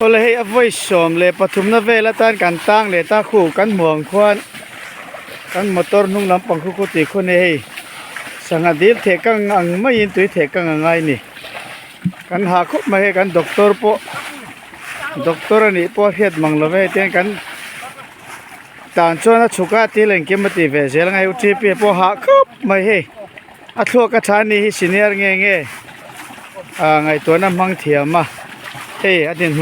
Awle hei a vawi 13 na vel atan kan tang leh ta khu kan hmu ang khuan kan motor hnung lampang khu khu tih khu ni hei sangha dil theh kang ang maiin tui theh kang a ngai ni kan ha khawp mai hei kan doctor pawh doctor a nih pawh a hriat mang lo ve hei tiang kan tan chuan a chhuk a thil engkim a tih ve zel ang a hei u T P pawh hah khawp mai hei a thluak a tha a nih hi senior nge nge ah ngaihtuahna hmang thiam a hei a dinhmun.